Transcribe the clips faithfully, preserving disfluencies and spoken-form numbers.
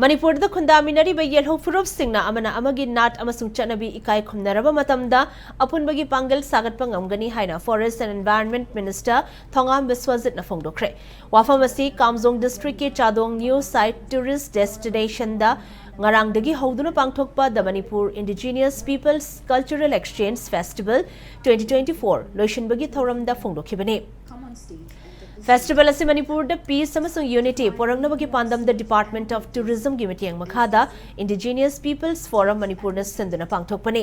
ꯃꯅꯤꯄꯨꯔꯗ ꯈꯨꯟꯗꯥꯃꯤꯟꯅꯔꯤꯕ ꯌꯦꯜꯍꯧ ꯐꯨꯔꯨꯞꯁꯤꯡꯅ ꯑꯃꯅ ꯑꯃꯒꯤ ꯅꯥꯠ ꯑꯃꯁꯨꯡ ꯆꯠꯅꯕꯤ ꯏꯀꯥꯏ ꯈꯨꯝꯅꯔꯕ ꯃꯇꯝꯗ ꯑꯄꯨꯟꯕꯒꯤ ꯄꯥꯡꯒꯜ ꯁꯥꯒꯠꯄ ꯉꯝꯒꯅꯤ ꯍꯥꯏꯅ Forest and Environment Minister ꯊꯣꯉꯥꯝ ꯕꯤꯁ꯭ꯋꯖꯤꯠꯅ ꯐꯣꯡꯗꯣꯛꯈ꯭ꯔꯦ꯫ ꯋꯥꯐꯝ ꯑꯁꯤ ꯀꯥꯝꯖꯣꯡ district ꯀꯤ ꯆꯥꯗꯣꯡ new site tourist destination ꯗ ꯉꯔꯥꯡꯗꯒꯤ ꯍꯧꯗꯨꯅ ꯄꯥꯡꯊꯣꯛꯄ The Manipur Indigenous Peoples Cultural Exchange Festival twenty twenty-four ꯂꯣꯏꯁꯤꯟꯕꯒꯤ ꯊꯧꯔꯝꯗ ꯐꯣꯡꯗꯣꯛꯈꯤꯕꯅꯤ꯫ Festival ꯑꯁꯤ ꯃꯅꯤꯄꯨꯔꯗ peace ꯑꯃꯁꯨꯡ unity ꯄꯨꯔꯛꯅꯕꯒꯤ ꯄꯥꯟꯗꯝꯗ Department of Tourism ꯒꯤ ꯃꯤꯠꯌꯦꯡ ꯃꯈꯥꯗ Indigenous Peoples Forum ꯃꯅꯤꯄꯨꯔꯅ ꯁꯤꯟꯗꯨꯅ ꯄꯥꯡꯊꯣꯛꯄꯅꯤ꯫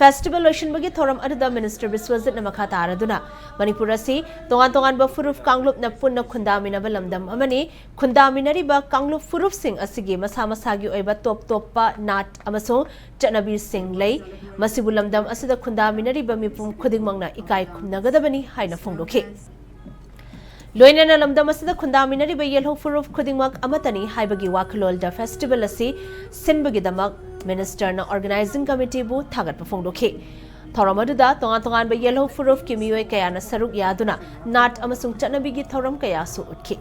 Festival ꯂꯣꯏꯁꯤꯟꯕꯒꯤ ꯊꯧꯔꯝ ꯑꯗꯨꯗ Minister ꯕꯤꯁ꯭ꯋꯖꯤꯠꯅ ꯃꯈꯥ ꯇꯥꯔꯗꯨꯅ ꯃꯅꯤꯄꯨꯔ ꯑꯁꯤ ꯇꯣꯉꯥꯟ ꯇꯣꯉꯥꯟꯕ ꯐꯨꯔꯨꯞ ꯀꯥꯡꯂꯨꯞꯅ ꯄꯨꯟꯅ ꯈꯨꯟꯗꯥꯃꯤꯟꯅꯕ ꯂꯝꯗꯝ ꯑꯃꯅꯤ꯫ ꯈꯨꯟꯗꯥꯃꯤꯟꯅꯔꯤꯕ ꯀꯥꯡꯂꯨꯞ ꯐꯨꯔꯨꯞꯁꯤꯡ ꯑꯁꯤꯒꯤ ꯃꯁꯥ ꯃꯁꯥꯒꯤ ꯑꯣꯏꯕ ꯇꯣꯞ ꯇꯣꯞꯄ ꯅꯥꯠ ꯑꯃꯁꯨꯡ ꯆꯠꯅꯕꯤꯁꯤꯡ ꯂꯩ꯫ ꯃꯁꯤꯕꯨ ꯂꯝꯗꯝ ꯑꯁꯤꯗ ꯈꯨꯟꯗꯥꯃꯤꯟꯅꯔꯤꯕ ꯃꯤꯄꯨꯝ ꯈꯨꯗꯤꯡꯃꯛꯅ ꯏꯀꯥꯏ ꯈꯨꯝꯅꯒꯗꯕꯅꯤ ꯍꯥꯏꯅ ꯐꯣꯡꯗꯣꯛꯈꯤ꯫ ꯂꯣꯏꯅꯅ ꯂꯝꯗꯝ ꯑꯁꯤꯗ ꯈꯨꯟꯗꯥꯃꯤꯟꯅꯔꯤꯕ ꯌꯦꯜꯍꯧ ꯐꯨꯔꯨꯞ ꯈꯨꯗꯤꯡꯃꯛ ꯑꯃꯠꯇꯅꯤ ꯍꯥꯏꯕꯒꯤ ꯋꯥꯈꯜꯂꯣꯟꯗ festival ꯑꯁꯤ ꯁꯤꯟꯕꯒꯤꯗꯃꯛ Minister ꯅ Organizing Committee ꯕꯨ ꯊꯥꯒꯠꯄ ꯐꯣꯡꯗꯣꯛꯈꯤ꯫ ꯊꯧꯔꯝ ꯑꯗꯨꯗ ꯇꯣꯉꯥꯟ ꯇꯣꯉꯥꯟꯕ ꯌꯦꯜꯍꯧ ꯐꯨꯔꯨꯞꯀꯤ ꯃꯤꯑꯣꯏ ꯀꯌꯥꯅ ꯁꯔꯨꯛ ꯌꯥꯗꯨꯅ ꯅꯥꯠ ꯑꯃꯁꯨꯡ ꯆꯠꯅꯕꯤꯒꯤ ꯊꯧꯔꯝ ꯀꯌꯥꯁꯨ ꯎꯠꯈꯤ꯫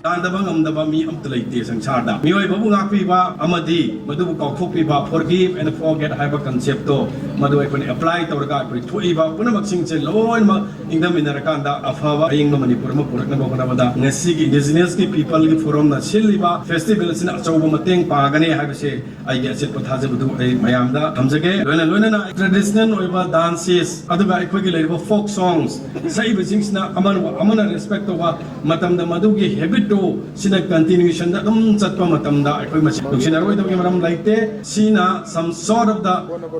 ꯇꯥꯟꯗꯕ ꯉꯝꯗꯕ ꯃꯤ ꯑꯝꯇ ꯂꯩꯇꯦ ꯁꯪꯁꯥꯔꯗ꯫ ꯃꯤꯑꯣꯏꯕꯕꯨ ꯉꯥꯛꯄꯤꯕ ꯑꯃꯗꯤ ꯃꯗꯨꯕꯨ ꯀꯥꯎꯊꯣꯛꯄꯤꯕ, forgive and forget ꯍꯥꯏꯕ concept ꯇꯣ, ꯃꯗꯨ ꯑꯩꯈꯣꯏꯅ apply ꯇꯧꯔꯒ ꯑꯩꯈꯣꯏ ꯊꯣꯛꯏꯕ ꯄꯨꯝꯅꯃꯛꯁꯤꯡꯁꯦ ꯂꯣꯏꯅꯃꯛ ꯏꯪꯗꯝꯃꯤꯟꯅꯔꯀꯥꯟꯗ ꯑꯐꯕ ꯑꯌꯤꯡꯕ ꯃꯅꯤꯄꯨꯔ ꯑꯃ ꯄꯨꯔꯛꯅꯕ ꯍꯣꯠꯅꯕꯗ ꯉꯁꯤꯒꯤ Indigenous ꯀꯤ People ꯒꯤ Forum ꯅ ꯁꯤꯜꯂꯤꯕ festival ꯑꯁꯤꯅ ꯑꯆꯧꯕ ꯃꯇꯦꯡ ꯄꯥꯡꯒꯅꯤ ꯍꯥꯏꯕꯁꯦ ꯑꯩꯒꯤ ꯑꯆꯦꯠꯄ ꯊꯥꯖꯕꯗꯨ ꯑꯩ ꯃꯌꯥꯝꯗ ꯊꯝꯖꯒꯦ꯫ ꯂꯣꯏꯅ ꯂꯣꯏꯅꯅ traditional ꯑꯣꯏꯕ dances, ꯑꯗꯨꯒ ꯑꯩꯈꯣꯏꯒꯤ ꯂꯩꯔꯤꯕ folk songs, ꯁꯛꯏꯕꯁꯤꯡꯁꯤꯅ ꯑꯃꯅ ꯑꯃꯅ respect ꯇꯧꯕ ꯃꯇꯝꯗ ꯃꯗꯨꯒꯤ habit ꯇꯨ ꯁꯤꯅ continuation ꯗ ꯑꯗꯨꯝ ꯆꯠꯄ ꯃꯇꯝꯗ ꯑꯩꯈꯣꯏ ꯃꯁꯤ ꯅꯨꯡꯁꯤꯅꯔꯣꯏꯗꯕꯒꯤ ꯃꯔꯝ ꯂꯩꯇꯦ꯫ ꯁꯤꯅ some sort of the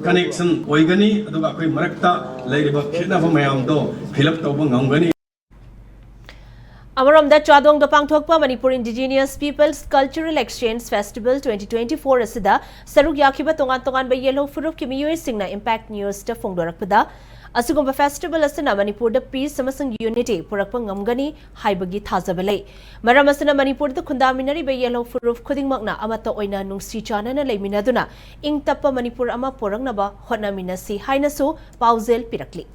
connection ꯑꯣꯏꯒꯅꯤ, ꯑꯗꯨꯒ ꯑꯩꯈꯣꯏ ꯃꯔꯛꯇ ꯂꯩꯔꯤꯕ ꯈꯦꯠꯅꯕ ꯃꯌꯥꯝꯗꯣ fill up ꯇꯧꯕ ꯉꯝꯒꯅꯤ꯫ ꯑꯃꯔꯣꯝꯗ ꯆꯥꯗꯣꯡꯗ ꯄꯥꯡꯊꯣꯛꯄ Manipur Indigenous Peoples Cultural Exchange Festival twenty twenty-four ꯑꯁꯤꯗ ꯁꯔꯨꯛ ꯌꯥꯈꯤꯕ ꯇꯣꯉꯥꯟ ꯇꯣꯉꯥꯟꯕ ꯌꯦꯜꯍꯧ ꯐꯨꯔꯨꯞꯀꯤ ꯃꯤꯑꯣꯏꯁꯤꯡꯅ Impact News ꯇ ꯐꯣꯡꯗꯣꯔꯛꯄꯗ, ꯑꯁꯤꯒꯨꯝꯕ festival ꯑꯁꯤꯅ ꯃꯅꯤꯄꯨꯔꯗ peace ꯑꯃꯁꯨꯡ unity ꯄꯨꯔꯛꯄ ꯉꯝꯒꯅꯤ ꯍꯥꯏꯕꯒꯤ ꯊꯥꯖꯕ ꯂꯩ꯫ ꯃꯔꯝ ꯑꯁꯤꯅ ꯃꯅꯤꯄꯨꯔꯗ ꯈꯨꯟꯗꯥꯃꯤꯟꯅꯔꯤꯕ ꯌꯦꯜꯍꯧ ꯐꯨꯔꯨꯞ ꯈꯨꯗꯤꯡꯃꯛꯅ ꯑꯃꯠꯇ ꯑꯣꯏꯅ ꯅꯨꯡꯁꯤ ꯆꯥꯟꯅꯅ ꯂꯩꯃꯤꯟꯅꯗꯨꯅ ꯏꯪ ꯇꯞꯄ ꯃꯅꯤꯄꯨꯔ ꯑꯃ ꯄꯨꯔꯛꯅꯕ ꯍꯣꯠꯅꯃꯤꯟꯅꯁꯤ ꯍꯥꯏꯅꯁꯨ ꯄꯥꯎꯖꯦꯜ ꯄꯤꯔꯛꯂꯤ꯫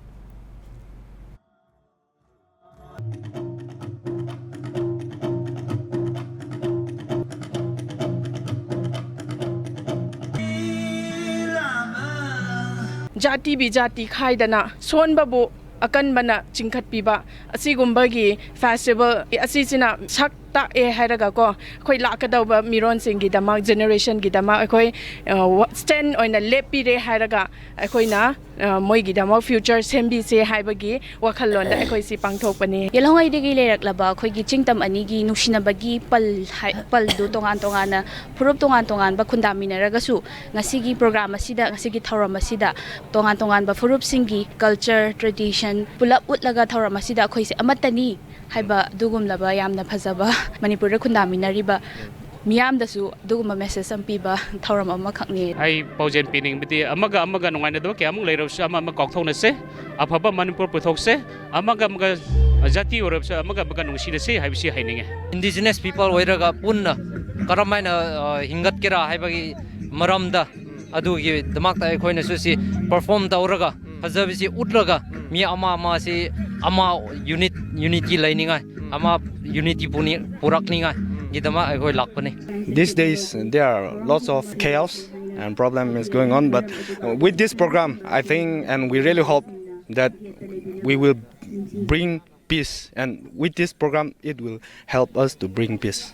ꯖꯥꯇꯤ ꯕꯤꯖꯥꯇꯤ ꯈꯥꯏꯗꯅ ꯁꯣꯟꯕꯕꯨ ꯑꯀꯟꯕꯅ ꯆꯤꯡꯈꯠꯄꯤꯕ ꯑꯁꯤꯒꯨꯝꯕꯒꯤ ꯐꯦꯁꯇꯤꯚꯦꯜ ꯑꯁꯤꯁꯤꯅ ꯁꯛ ꯇꯥꯛꯑꯦ ꯍꯥꯏꯔꯒꯀꯣ, ꯑꯩꯈꯣꯏ ꯂꯥꯛꯀꯗꯧꯕ ꯃꯤꯔꯣꯟꯁꯤꯡꯒꯤꯗꯃꯛ, ꯖꯦꯅꯦꯔꯦꯁꯟꯒꯤꯗꯃꯛ ꯑꯩꯈꯣꯏ ꯁ꯭ꯇꯦꯟ ꯑꯣꯏꯅ ꯂꯦꯞꯄꯤꯔꯦ ꯍꯥꯏꯔꯒ ꯑꯩꯈꯣꯏꯅ ꯃꯣꯏꯒꯤꯗꯃꯛ ꯐ꯭ꯌꯨꯆꯔ ꯁꯦꯝꯕꯤꯁꯦ ꯍꯥꯏꯕꯒꯤ ꯋꯥꯈꯜꯂꯣꯟꯗ ꯑꯩꯈꯣꯏ ꯁꯤ ꯄꯥꯡꯊꯣꯛꯄꯅꯤ꯫ ꯌꯦꯜꯍꯧꯉꯩꯗꯒꯤ ꯂꯩꯔꯛꯂꯕ ꯑꯩꯈꯣꯏꯒꯤ ꯆꯤꯡꯇꯝ ꯑꯅꯤꯒꯤ ꯅꯨꯡꯁꯤꯅꯕꯒꯤ ꯄꯜ ꯍꯥꯏ-, ꯄꯜꯗꯨ ꯇꯣꯉꯥꯟ ꯇꯣꯉꯥꯟꯅ, ꯐꯨꯔꯨꯞ ꯇꯣꯉꯥꯟ ꯇꯣꯉꯥꯟꯕ ꯈꯨꯟꯗꯥꯃꯤꯟꯅꯔꯒꯁꯨ, ꯉꯁꯤꯒꯤ ꯄ꯭ꯔꯣꯒ꯭ꯔꯥꯝ ꯑꯁꯤꯗ, ꯉꯁꯤꯒꯤ ꯊꯧꯔꯝ ꯑꯁꯤꯗ ꯇꯣꯉꯥꯟ ꯇꯣꯉꯥꯟꯕ ꯐꯨꯔꯨꯞꯁꯤꯡꯒꯤ ꯀꯜꯆꯔ, ꯇ꯭ꯔꯦꯗꯤꯁꯟ ꯄꯨꯂꯞ ꯎꯠꯂꯒ ꯊꯧꯔꯝ ꯑꯁꯤꯗ ꯑꯩꯈꯣꯏꯁꯦ ꯑꯃꯠꯇꯅꯤ ꯍꯥꯏꯕ ꯑꯗꯨꯒꯨꯝꯂꯕ ꯌꯥꯝꯅ ꯐꯖꯕ, ꯃꯅꯤꯄꯨꯔꯗ ꯈꯨꯟꯗꯥꯃꯤꯟꯅꯔꯤꯕ ꯃꯤꯌꯥꯝꯗꯁꯨ ꯑꯗꯨꯒꯨꯝꯕ ꯃꯦꯁꯦꯖ ꯑꯃ ꯄꯤꯕ ꯊꯧꯔꯝ ꯑꯃꯈꯛꯅꯤ꯫ ꯑꯩ ꯄꯥꯎꯖꯦꯜ ꯄꯤꯅꯤꯡꯕꯗꯤ, ꯑꯃꯒ ꯑꯃꯒ ꯅꯨꯡꯉꯥꯏꯅꯗꯕ ꯀꯌꯥꯃꯨꯛ ꯂꯩꯔꯕꯁꯨ ꯑꯃ ꯑꯃ ꯀꯥꯎꯊꯣꯛꯅꯁꯦ, ꯑꯐꯕ ꯃꯅꯤꯄꯨꯔ ꯄꯨꯊꯣꯛꯁꯦ, ꯑꯃꯒ ꯑꯃꯒ ꯖꯥꯇꯤ ꯑꯣꯏꯔꯕꯁꯨ ꯑꯃꯒ ꯑꯃꯒ ꯅꯨꯡꯁꯤꯅꯁꯦ ꯍꯥꯏꯕꯁꯤ ꯍꯥꯏꯅꯤꯡꯉꯦ꯫ ꯏꯟꯗꯤꯖꯤꯅꯁ ꯄꯤꯄꯜ ꯑꯣꯏꯔꯒ ꯄꯨꯟꯅ ꯀꯔꯝꯍꯥꯏꯅ, ꯑ, ꯍꯤꯡꯒꯠꯀꯦꯔꯥ ꯍꯥꯏꯕꯒꯤ ꯃꯔꯝꯗ, ꯑꯗꯨꯒꯤꯗꯃꯛꯇ ꯑꯩꯈꯣꯏꯅꯁꯨ ꯁꯤ ꯄꯔꯐꯣꯔꯝ ꯇꯧꯔꯒ, ꯐꯖꯕꯁꯤ ꯎꯠꯂꯒ, ꯃꯤ ꯑꯃ ꯑꯃꯁꯤ ꯑꯃ ꯌꯨꯅꯤꯠ, ꯌꯨꯅꯤꯇꯤ ꯂꯩꯅꯤꯡꯉꯥꯏ, ꯑꯃ ꯌꯨꯅꯤꯇꯤ ꯄꯨꯅꯤ-, ꯄꯨꯔꯛꯅꯤꯡꯉꯥꯏꯒꯤꯗꯃꯛ ꯑꯩꯈꯣꯏ ꯂꯥꯛꯄꯅꯤ꯫ These days, there are lots of chaos and problem is going on, but with this program, I think, and we really hope that we will bring peace, and with this program, it will help us to bring peace.